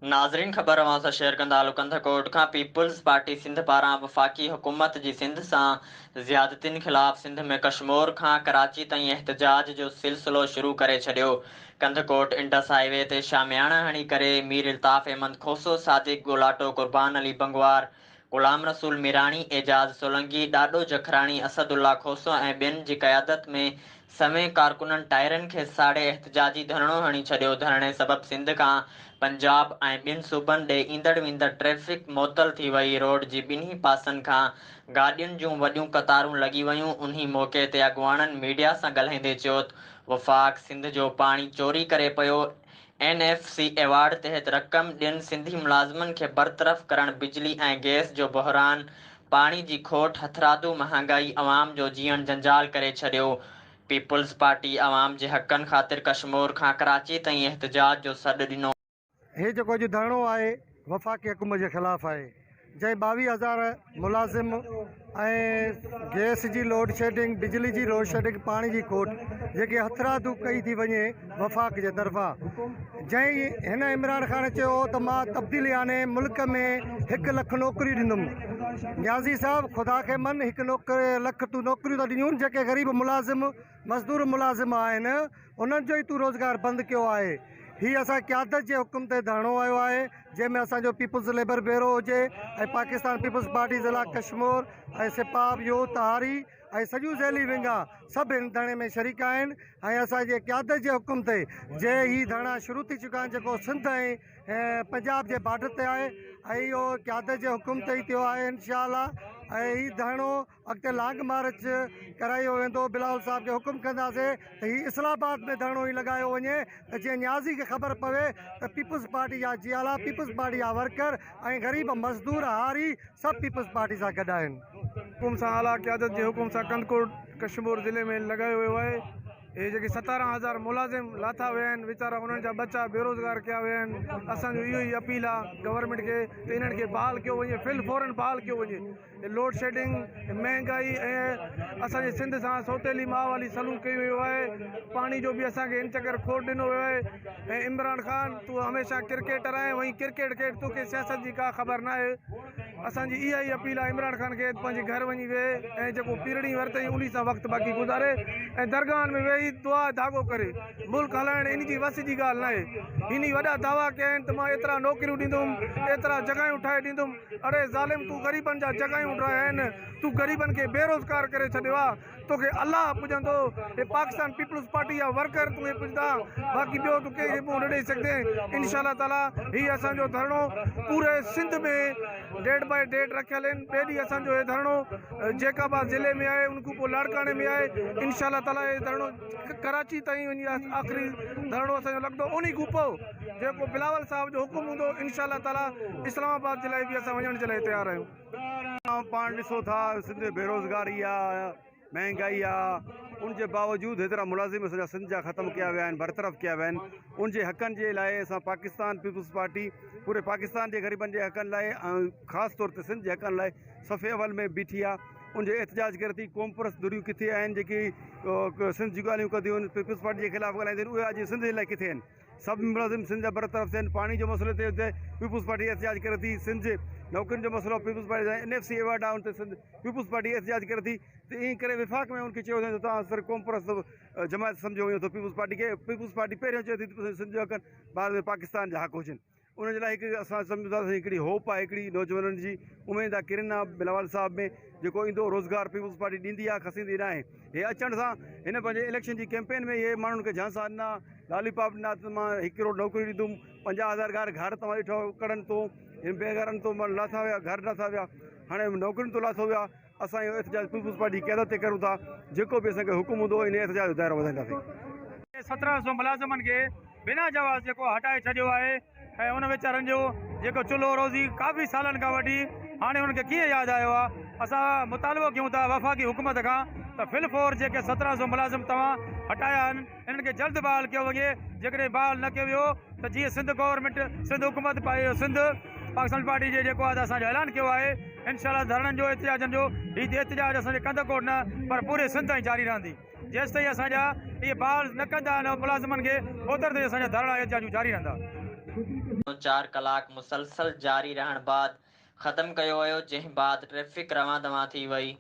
ناظرين خبر اوهان سان شيئر ڪندا هلو ڪنڌڪوٽ کان پيپلز پارٽي سنڌ پاران وفاقي حڪومت جي سنڌ سان زيادتين خلاف سنڌ ۾ ڪشمور کان ڪراچي تائين احتجاج جو سلسلو شروع ڪري ڇڏيو ڪنڌڪوٽ انڊس هائي وي تي شامياڻا هڻي ڪري مير الطاف احمد کوسو صادق گولاٽو قربان علي بنگوار غلام رسول ميراڻي، اعجاز سولنگي، ڏاڏو جکراڻي، اسد الله کوسو ۽ ٻين جي قيادت ۾ سوين ڪارڪنن ٽائرن کي ساڙي احتجاجي ڌرڻو هڻي ڇڏيو، ڌرڻي سبب سنڌ کان پنجاب ۽ ٻين صوبن ڏي ايندڙ ويندڙ ٽريفڪ معطل ٿي وئي، روڊ جي ٻنهي پاسن کان گاڏين جون وڏيون قطارون لڳي ويون، انهي موقعي تي اڳواڻن ميڊيا سان ڳالهائيندي چيو ته وفاق سنڌ جو پاڻي چوري ڪري پيو، اين ايف سي ايوارڊ تحت رقم ڏين سنڌي ملازمن کي برطرف ڪرڻ بجلي ۽ گئس جو بحران پاڻي جي کوٽ هٿرادو مهانگائي عوام جو جيئڻ جنجال ڪري ڇڏيو پيپلز پارٽي عوام جي حقن خاطر ڪشمور کان ڪراچي تائين احتجاج جو سڏ ڏنو. هي جيڪو اڄ ڌرڻو آهي وفاقي حڪومت جي خلاف آهي جنهن 22 هزار ملازم ۽ گئس جي لوڊشيڊنگ، بجلي جي لوڊشيڊنگ، پاڻي جي کوٽ جيڪي هٿرادو ڪئي ٿي وڃي وفاق جي طرفان جنهن هن عمران خان چيو هو ته مان تبديلي آڻي ملڪ ۾ هڪ لک نوڪريون ڏيندم نيازي صاحب خدا کي من هڪ نوڪري لک تون نوڪريون ته ڏنيون جيڪي غريب ملازم مزدور ملازم آهن انهن جو ئي تون روزگار بند ڪيو آهي. هي اسان قيادت جي حڪم تي ڌرڻو هنيو آهي جنهن ۾ اسان جو پيپلز ليبر بيورو هجي ۽ پاڪستان پيپلز پارٽي ضلع ڪشمور ۽ سپاب يوٿ هاري ۽ سڄيون ذيلي ونگان سڀ هن ڌرڻي ۾ شريڪ آهن ۽ اسان جي قيادت جي حڪم تي جي هي ڌرڻا شروع ٿي چڪا آهن جيڪو سنڌ ۽ پنجاب جي بارڊر تي آهي ۽ اهو قيادت جي حڪم تي ئي ٿيو آهي انشاء الله ۽ هي ڌرڻو اڳتي لانگ مارچ ڪرايو ويندو، بلاول صاحب کي حڪم ڪنداسين ته هي اسلام آباد ۾ ڌرڻو ئي لڳايو وڃي ته جيئن نيازي کي خبر پوي ته پيپلز پارٽي جا جيالا، پيپلز پارٽي جا ورڪر ۽ غريب مزدور هاري سڀ پيپلز پارٽي سان گڏ آهن. حڪم سان اعليٰ قيادت جي حڪم سان ڪنڌڪوٽ ڪشمور ضلعي ۾ لڳايو ويو آهي اهي جيڪي 17 هزار ملازم لاٿا ويا آهن ويچارا انهن جا ٻچا بيروزگار ڪيا ويا آهن اسان جو اهو ئي اپيل آهي گورنمينٽ کي ته انهن کي بحال ڪيو وڃي فل فورن بحال ڪيو وڃي لوڊ شيڊنگ، مهنگائي ۽ اسان جي سنڌ سان سوتيلي ماء واري سلوڪ ڪيو ويو آهي، پاڻي جو به اسان کي هن چڪر کوٽ ڏنو ويو آهي ۽ عمران خان تون هميشه ڪرڪيٽر آهين وئين ڪرڪيٽ کيڏ توکي سياست جي ڪا خبر ناهي اسان جي اها ئي اپيل آهي عمران خان کي پنهنجي گهر وڃي ويهي ۽ جيڪو پيرڙي ورتئين انهي سان وقت باقي گذاري ۽ درگاهن ۾ ويهي دعا ڌاڳو ڪري ملڪ هلائڻ ان جي وس جي ڳالهه ناهي هن ئي وڏا دعويٰ ڪيا آهن ته مان ايترا نوڪريون ڏيندم ايترا جڳهيون ٺاهي ڏيندم اڙي ظالم تون غريبن جا جڳهيون ڊاهيا آهن تون غريبن کي بيروزگار ڪري ڇڏيو آ توکي الله پڄندو هي پاڪستان پيپلز پارٽي جا ورڪر توکي پڄندا باقي ٻيو تون ڪنهن کي منهن نه ڏئي سگهندين انشاء الله تعالي هي اسان جو ڌرڻو پوري سنڌ ۾ ڊيٽ باء ڊيٽ رکيل آهن ٻئي ڏينهن اسان جو هي ڌرڻو جيڪب آباد ضلعي ۾ آهي ان کان پوء لاڙڪاڻي ۾ آهي انشاء الله تعالي هي ڌرڻو ڪراچي تائين وڃي آخري ڌرڻو اسان جو لڳندو انهي کان پوء جيڪو بلاول صاحب جو حڪم هوندو انشاء الله تعالي اسلام آباد جي لاء به اسان وڃڻ جي لاء تيار آهيون. اوهان پاڻ ڏسو ٿا سنڌ ۾ بيروزگاري آ مهنگائي آ ان جي باوجود هيترا ملازم اسان جا سنڌ جا ختم ڪيا ويا آهن برطرف ڪيا ويا آهن ان جي حقن جي لاء اسان پاڪستان پيپلز پارٽي پوري پاڪستان جي غريبن جي حقن لاء ۽ خاص طور تي سنڌ جي حقن لاء صف اول ۾ بيٺي آ ان جو احتجاج ڪري ٿي قومپرست ڌريون ڪٿي آهن جيڪي سنڌ جون ڳالهيون ڪنديون آهن پيپلز پارٽي جي خلاف ڳالهائينديون آهن اهي اڄ سنڌ جي لاء ڪٿي آهن سڀ ملازم سنڌ جا برطرف ٿين پاڻي جو مسئلو تي پيپلز پارٽي احتجاج ڪري ٿي سنڌ جي نوڪرين جو مسئلو پيپلز پارٽي سان اين ايف سي ايوارڊ آهي ان تي سنڌ پيپلز پارٽي احتجاج ڪري ٿي ته ائين ڪري وفاق ۾ ان کي چيو وڃي ٿو توهان صرف قومپرست جماعت سمجهيو وڃي ٿو پيپلز پارٽي کي پيپلز پارٽي پهريون چئي ٿي ته سنڌ جو حق بعد ۾ پاڪستان جا حق هجن ان جي لاء هڪ اسان سمجهون ٿا ته هڪڙي هوپ آهي هڪڙي نوجوانن جي اميد آهي ڪرن آهي بلاول صاحب ۾ جيڪو ايندو روزگار پيپلز پارٽي ڏيندي آهي کسيندي نه آهي هي اچڻ سان هن پنهنجي اليڪشن جي ڪيمپين ۾ اهي ماڻهن کي جهانسا ڏنا لالي پاپ ڏنا ته مان هڪ ڪروڙ نوڪري ڏيندم 50 هزار گهر گهر توهان ڏٺو ڪڙن تو هن بي گهرن تو لاٿا ويا گهر لاٿا ويا هاڻي نوڪرين تو لاٿو ويا اسان اهو احتجاج پيپلز پارٽي جي قيادت تي ڪريون ٿا، جيڪو به اسان کي حڪم هوندو انهي احتجاج جو دائرو وڌائينداسين. 17 سو ملازمن کي بنا جواز جيڪو هٽائي ڇڏيو آهي ۽ ان ويچارن جو جيڪو چلهو روزي ڪافي سالن کان وٺي هاڻي انهن کي ڪيئن ياد آيو آهي اسان مطالبو ڪيون ٿا وفاقي حڪومت کان ته فل فور جيڪي 17 سو ملازم توهان هٽايا آهن انهن کي جلد بحال ڪيو وڃي جيڪڏهن بحال نه ڪيو ويو ته جيئن سنڌ گورنمينٽ سنڌ حڪومت سنڌ پاڪستان پارٽي جي جيڪو آهي اسان جو اعلان ڪيو آهي انشاء الله ڌرڻن جو احتجاجن جو هي احتجاج اسان جي ڪنڌڪوٽ نه پر پوري سنڌ تائين جاري رهندي جيستائين اسان جا اهي بحال نه ڪندا ملازمن کي اوتر تائين اسان جا ڌرڻا احتجاجون جاري رهندا. چار ڪلاڪ مسلسل جاري رهڻ بعد ختم ڪيو ويو، جنهن بعد ٽريفڪ روان دوان ٿي وئي.